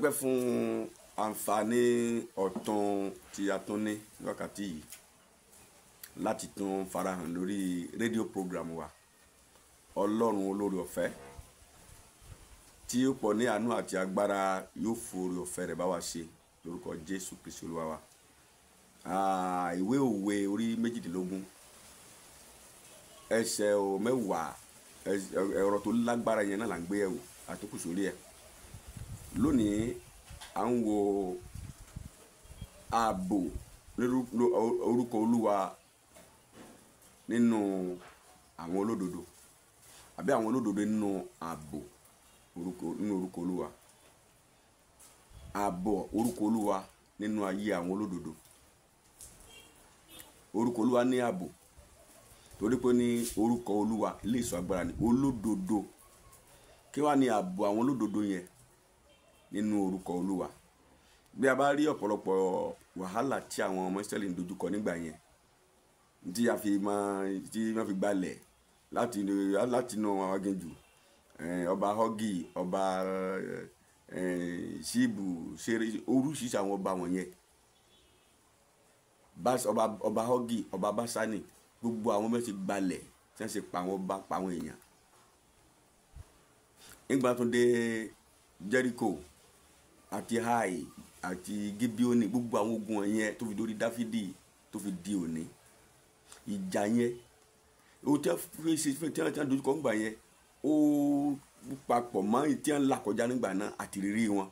Adúpẹ́ fún àǹfààní ọ̀tun tí a tún ní wákàtí yìí láti tún farahàn lórí rédíò program wa. Ọlọ́run olóore ọ̀fẹ́ tí ó pọ̀ ní àánú àti agbára yóò forí ọ̀fẹ́ rẹ̀ bá wa ṣe lórúkọ Jésù Kristi Olúwa wa. Ìwé òwe orí 18 ẹsẹ̀ 10 ọ̀rọ̀ tó lágbára yẹn náà là ń gbé yẹ̀wò àtúkù sórí ẹ̀. Lónìí à ń wo ààbò orúkọ Olúwa nínú àwọn olódodo àbí àwọn olódodo nínú ààbò nínú orúkọ Olúwa. Ààbò orúkọ Olúwa nínú ayé àwọn olódodo. Orúkọ Olúwa ní ààbò torí pé ní orúkọ Olúwa ilé ìṣọ́ agbára ni olódodo. Kí wá ní ààbò àwọn olódodo yẹn nínú orúkọ Olúwa? Bí a bá rí ọ̀pọ̀lọpọ̀ wàhálà tí àwọn ọmọ Ísírẹ́lì ń dojúkọ nígbà yẹn, tí a fi máa tí wọ́n fi gbalẹ̀ láti inú aginjù, ọba Họ́gì, ọba Ṣíbù, ṣeré oríṣiríṣi àwọn ọba wọ̀nyẹn, ọba Họ́gì, ọba Básánì, gbogbo àwọn mẹ́sì gbalẹ̀ tí wọ́n ṣe pa àwọn ọba, pa àwọn èèyàn. Nígbà tó dé Jẹ́ríkò àti Háì àti Gíbíónì, gbogbo àwọn ogun yẹn tó fi dórí Dáfídì tó fi di òní, ìjà yẹn ó tẹ́ fi ṣe tí wọ́n dojúkọ ńgbà yẹn ó papọ̀ mọ́ tí wọ́n là kọjá nígbà náà àti rírí wọn.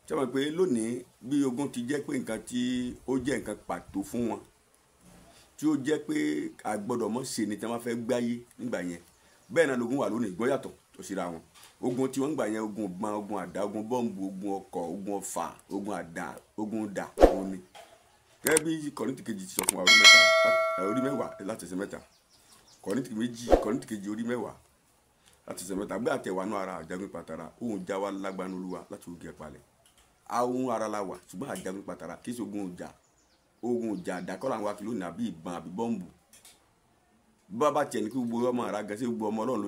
Ṣé wọ́n pé lónìí bí ogun ti jẹ́ pé nǹkan tí ó jẹ́ nǹkan pàtó fún wọn tí ó jẹ́ pé a gbọ́dọ̀ mọ̀ ṣe ni tí wọ́n fẹ́ gbáyé nígbà yẹn, bẹ́ẹ̀ náà lógun wà lónìí, gbọ́ yàtọ̀ tó síra wọn. Ogun tí wọ́n gbà yẹn, ogun ìbọn, ogun àdá, ogun bọ́ǹbù, ogun ọkọ̀, ogun ọfà, ogun àdá, ogun dà òní. Gẹ́gẹ́ bí Kọ́ríńtì kejì ti sọ fún wa, orí 10 láti ẹsẹ̀ 3. Kọ́ríńtì kejì orí 10 láti ẹsẹ̀ 3. Gbé àtẹ̀wá nú ara àjagun pàtàrà, òun já wa lágbára Olúwa láti ogun ẹ̀pàlẹ̀. Àwọn ara la wà ṣùgbọ́n àjagun pàtàrà kì í ṣe ogun ìjà. Ogun ìjà àdákọ́ làwọn wa kì lónìí àbí ìbọn àbí bọ́ǹbù. Bá bá tiẹ̀ ní kí gbogbo ọmọ ara gan, ṣé gbogbo ọmọ Ọlọ́run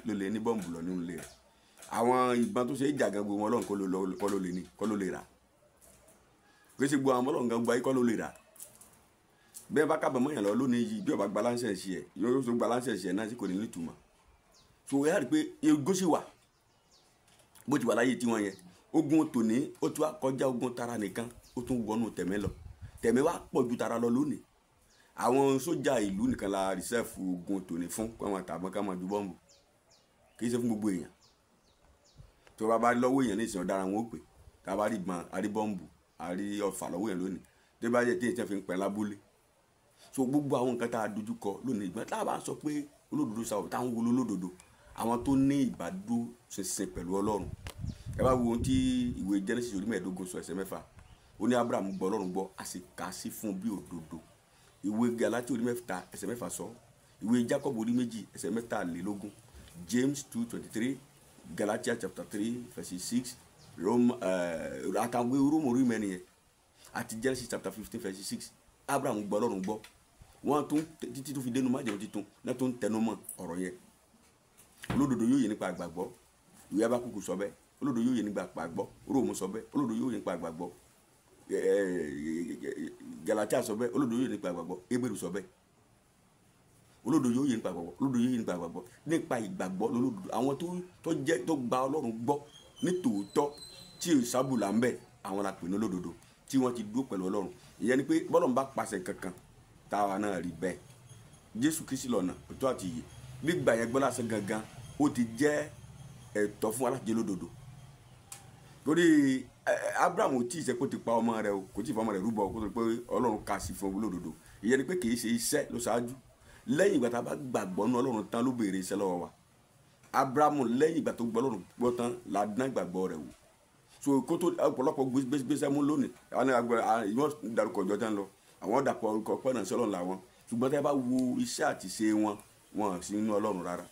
ló lè ní bọ́ǹbù lọ nínú ilé rẹ̀? Àwọn ìbọn tó ṣe é jà gan, gbogbo ọmọ Ọlọ́run kọ́ ló lè ní, kọ́ ló lè rà. Kì í ṣe gbogbo àwọn ọmọ Ọlọ́run gan gbogbo ayé kọ́ ló lè rà. Bẹ́ẹ̀ bá kábàámọ̀ yàn lọ lónìí yìí, bí ó bá gba láńsẹ̀sì ẹ̀, yóò tó gba láńsẹ̀sì ẹ̀ náà tí kò ní nítumọ̀. So ẹ rí i pé ogun sì wà bó ti wà láyé tiwọn yẹn. Ogun tòní ó tún wá kọjá ogun tara nìkan, ó tún wọnú tẹ̀mẹ́ lọ. Tẹ̀mẹ́ wá pọ̀ ju tara lọ lónìí. Àwọn sójà ìlú nìkan la rìsẹ́ẹ̀fù ogun tòní fún, kí wọ́n tàbọn ká máa ju bọ́ǹbù. Kì í ṣe fún gbogbo èèyàn. Tó bá bá rí lọ́wọ́ èèyàn ní ìsìn ọ̀daràn wọn ó pè. Tá a bá rí ìbọn, a rí bọ́ǹbù, a rí ọfà lọ́wọ́ èèyàn lónìí. Tó bá yẹ tí èèyàn fi ń pẹ́ lábúlé. So gbogbo àwọn nǹkan tá a dojú kọ lónìí, ìgbà tá a bá sọ pé olódodo sáwọ̀, táwọn wo lólódodo, àwọn tó ní ìbádúró ṣinṣin pẹ̀lú Ọlọ́run. Ẹ bá wo ohun tí ìwé Genesis orí 15 sọ ẹsẹ̀ 6. Ó ní Abraham gbọ́ Ọlọ́run gbọ́, a sì kà á sí fún bí òdodo. Ìwé Gálátì orí 3 ẹsẹ̀ 6 sọ. Ìwé Jacob orí 2 ẹsẹ̀ 23. James 2:23, Galatia chapter 3 verse 6, Rome àtàwọn Rome orí 4 yẹn àti Genesis chapter 15 verse 6. Abraham gbọ́ Ọlọ́run gbọ́. Wọ́n tún títí tó fi dénú májẹ̀mú titun náà tó ń tẹnu mọ́ ọ̀rọ̀ yẹn. Olódodo yóò yè nípa àgbàgbọ́. Ìwé Hábákúkù sọ bẹ́ẹ̀. Olódodo yóò yè nípa àgbàgbọ́. Róòmù sọ bẹ́ẹ̀. Olódodo yóò yè nípa àgbàgbọ́. Galatia sọ bẹ́ẹ̀. Olódodo yóò yè nípa àgbàgbọ́. Hébérù sọ bẹ́ẹ̀. Olódodo yóò yè nípa àgbàgbọ́. Olódodo yóò yè nípa àgbàgbọ́. Nípa ìgbàgbọ́ lolódodo. Àwọn tó jẹ́ tó gba Ọlọ́run gbọ́ ní tòótọ́ tí ìsábùlà ń bẹ, àwọn la pè ní olódodo tí wọ́n ti dúró pẹ̀lú Ọlọ́run. Ìyẹn ni pé bọ́lọ́run bá pàṣẹ kankan táwa náà rí bẹ́ẹ̀. Jésù Kristi lọ́nà òtítọ́ àti ìyè. Gbígbà yẹn gbọ́ lásán gangan ó ti jẹ́ ẹ̀tọ́ fún wa láti jẹ́ olódodo. Torí Abraham ò tí ì ṣe kó ti pa ọmọ rẹ̀ o, kò tí ì fa ọmọ rẹ̀ rúbọ kó tó pé Ọlọ́run kà sí fún olódodo. Ìyẹn ni pé kì í ṣe iṣẹ́ ló ṣáájú. Lẹ́yìn ìgbà tá a bá gbàgbọ́ nínú Ọlọ́run tán ló béèrè iṣẹ́ lọ́wọ́ wa. Abraham lẹ́yìn ìgbà tó gbọ́ Ọlọ́run gbọ́ tán la dán ìgbàgbọ́ rẹ̀ wò. So kó tó ọ̀pọ̀lọpọ̀ gbéṣẹ́ mú lónìí, àwọn dárúkọ ìjọ tán lọ, àwọn dàpọ̀ orúkọ pẹ́ náà sí Ọlọ́run làwọn. Ṣùgbọ́n tí a bá wo iṣẹ́ àti ṣe wọn, wọn sì nínú Ọlọ́run rárá.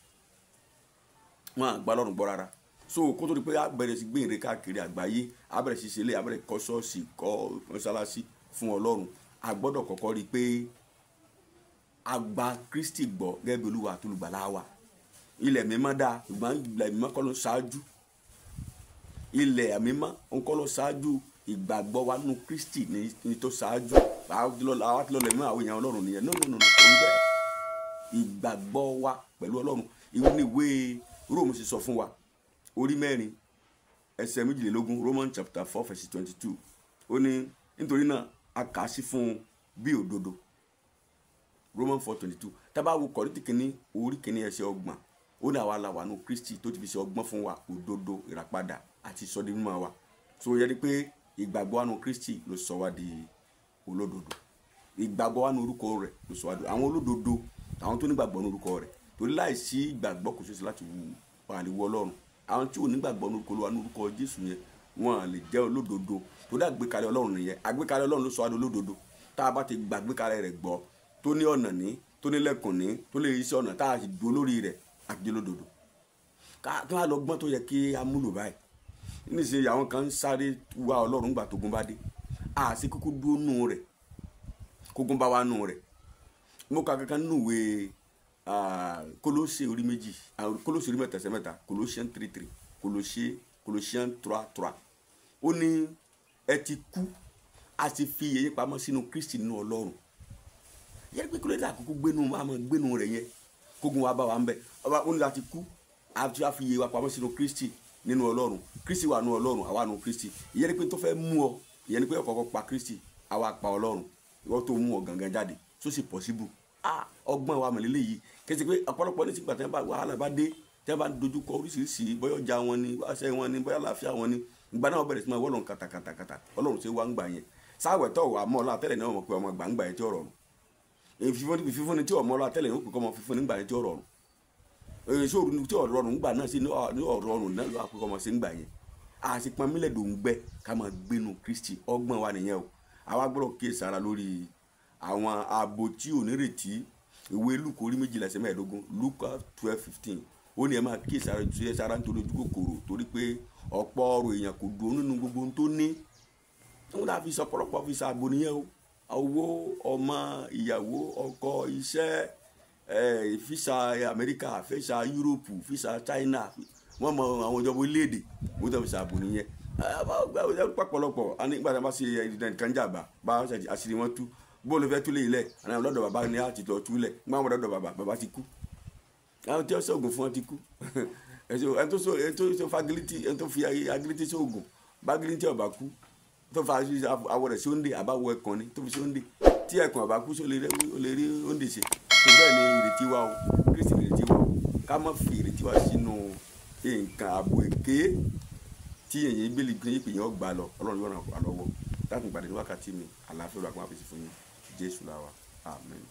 Wọn à gba Ọlọ́run gbọ́ rárá. So kó tó di pé a bẹ̀rẹ̀ sí gbé ìrè káàkiri àgbáyé, a bẹ̀rẹ̀ sí ṣe ilé, a bẹ̀rẹ̀ kọ́ ṣọ́ọ̀ṣì, kọ́ mọ́ṣáláṣí fún Ọlọ́run, a gbọ́dọ̀ kọ́kọ́ rí i pé a gba Kristi gbọ́ gẹ́gẹ́ bí Olúwa àti Olùgbàlà wa. Ilẹ̀ mímọ́ dáa, ṣùgbọ́n ilẹ̀ mímọ́ kọ́ ló ṣáájú. Ilẹ̀ mímọ́ ńkọ́ ló ṣáájú. Ìgbàgbọ́ wa nínú Kristi ní tó ṣáájú. Àwa ti lọ lẹ̀ mọ́ àwọn èèyàn Ọlọ́run nìyẹn. No, no, no, kò rí bẹ́ẹ̀. Ìgbàgbọ́ wa pẹ̀lú Ọlọ́run, ìwé ní ìwé Róòmù sì sọ fún wa, orí 4 ẹsẹ̀ 22, Romans chapter 4 verse 22. Ó ní nítorí náà a kà á sí fún un bí òdodo. Romans 4:22. Tá bá wo Kọ́ríńtì kìíní orí 1 ẹsẹ̀ 30, ó ní àwa la wà nínú Kristi tó ti fi ṣe ọgbọ́n fún wa, òdodo, ìràpadà àti ìsọdi mímọ́ wa. So yẹ ni pé ìgbàgbọ́ wa nínú Kristi ló sọ wá di olódodo. Ìgbàgbọ́ wa nínú orúkọ rẹ̀ ló sọ wá di àwọn olódodo, àwọn tó nígbàgbọ́ nínú orúkọ rẹ̀. Torí láìsí ìgbàgbọ́ kò ṣeéṣe láti wù àlewọ Ọlọ́run. Àwọn tí ò nígbàgbọ́ nínú orúkọ Olúwa, nínú orúkọ Jésù yẹn, wọn lè jẹ́ olódodo. Torí àgbékalẹ̀ Ọlọ́run nìyẹn. Àgbékalẹ̀ Ọlọ́run ló sọ wá di olódodo. Tá a bá ti gbàgbékalẹ̀ rẹ̀ gbọ́, tó ní ọ̀nà ní, tó ní lẹ́kùn ní, tó lè rí sí ọ̀nà tá a sì dúró lórí rẹ̀, àti olódodo. Ká tó wá lọ gbọ́n tó yẹ kí a múlò báyìí. Níṣẹ́ àwọn kan ń sáré wá Ọlọ́run gbà tógun bá dé. A sì kúkú dúró nù rẹ̀, kógun bá wá nù rẹ̀. Mo ka kankan nínú ìwé Kólósè orí 2, Kólósè orí 3 ẹsẹ̀ 3, Colossians 3:3, Colossians 3:3. Ó ní ẹ ti kú, a ti fi ìyè yín pamọ́ sínú Kristi nínú Ọlọ́run. Yẹ́n pé kílódé àkókò gbénu, a máa gbénu rẹ̀ yẹn, kógun wa bá wa ń bẹ̀. Ọba ó ní láti kú, a ti fi ìyè wa pamọ́ sínú Kristi nínú Ọlọ́run. Kristi wà nínú Ọlọ́run, àwa nínú Kristi. Ìyẹn pé tó fẹ́ mú ọ, ìyẹn pé ọ̀kọ̀ọ̀kan pa Kristi, àwa pa Ọlọ́run. Ìwọ tó mú ọ gangan jáde, tó sì possible. Ọgbọ́n wa mọ̀lélẹ́ yìí. Kì í ṣe pé ọ̀pọ̀lọpọ̀ ní sígbà tí wọ́n bá wàhálà bá dé, tí wọ́n bá dojú kọ oríṣiríṣi, bóyá ọjà wọn ni, bóyá wọn ni, bóyá àlàáfíà wọn ni. Ìgbà náà wọ́n bẹ̀rẹ̀ sí máa wọ́lọ́run kàtàkàtàkàtà. Ọlọ́run ṣe wá ń gbà yẹn. Sáwẹ̀ tó wà mọ́ ọlá tẹ́lẹ̀ náà mọ̀ pé ọmọ gbà ń gbà yẹn tí ó rọrùn. Ìfífúnni tí ọmọ ọlá tẹ́lẹ̀ ó pè kọ́ ọmọ fífúnni gbà yẹn tí ó rọrùn. Ìṣòro tí ọ̀rọ̀ rọrùn gbà náà sí ní ọ̀rọ̀ rọrùn náà ló wà pé kọ́ ọmọ sí ń gbà yẹn. Àṣepọn mílẹ̀ dò ń gbẹ ká máa gbénu Kristi. Ọgbọ́n wa nìyẹn o. Àwa gbọ́dọ̀ kíyèsára lórí àwọn ààbò tí ò nírètí. Ìwé Lúùkù orí 12 ẹsẹ̀ 15, Luke 12:15. Ó ní ẹ máa kíyèsára sára nítorí ojú kòkòrò, torí pé ọ̀pọ̀ ọrọ̀ èèyàn kò dúró nínú gbogbo ohun tó ní. Wọ́n dà fi sọ ọ̀pọ̀lọpọ̀ fi ṣààbò nìyẹn o. Owó, ọmọ, ìyàwó, ọkọ, iṣẹ́, físà Amẹ́ríkà, físà Yúróòpù, físà China, wọ́n mọ àwọn ìjọba orílẹ̀-èdè, wọ́n tó fi ṣààbò nìyẹn. Pọ̀pọ̀lọpọ̀, a ní ìgbà tí wọ́n bá ṣe nǹkan jàmbá, bá àṣírí wọn tú. Bó ló fẹ́ túlẹ̀ ilẹ̀, àwọn lọ́dọ̀ bàbá ni a ti lọ túlẹ̀. Nígbà wọn lọ́dọ̀ bàbá, bàbá ti kú. Àwọn tí wọ́n ṣoògùn fún wọn ti kú. Ẹni tó fagilítì, ẹni tó fi agilítì ṣoògùn, bá agilítì ọ̀bà kú, tó fa awọ rẹ̀ sóńdè, àbáwọ ẹ̀kàn ni tó fi sóńdè. Tí ẹ̀kàn ọ̀bà kú, ó lè rí òǹdè ṣe. Tó bẹ́ẹ̀ ni ìrètí wa o, Kristi ni ìrètí wa o. Ká má fi ìrètí wa sínú nǹkan ààbò èké tí èyí gbélé gbé yín pè yín ọgbà lọ. Ọlọ́run yóò ràn wá lọ́wọ́. Dákun pàdé ní wákàtí mi, àlàáfíà Olúwa kó máa fèsì fún yín. Jésù la wa. Àmín.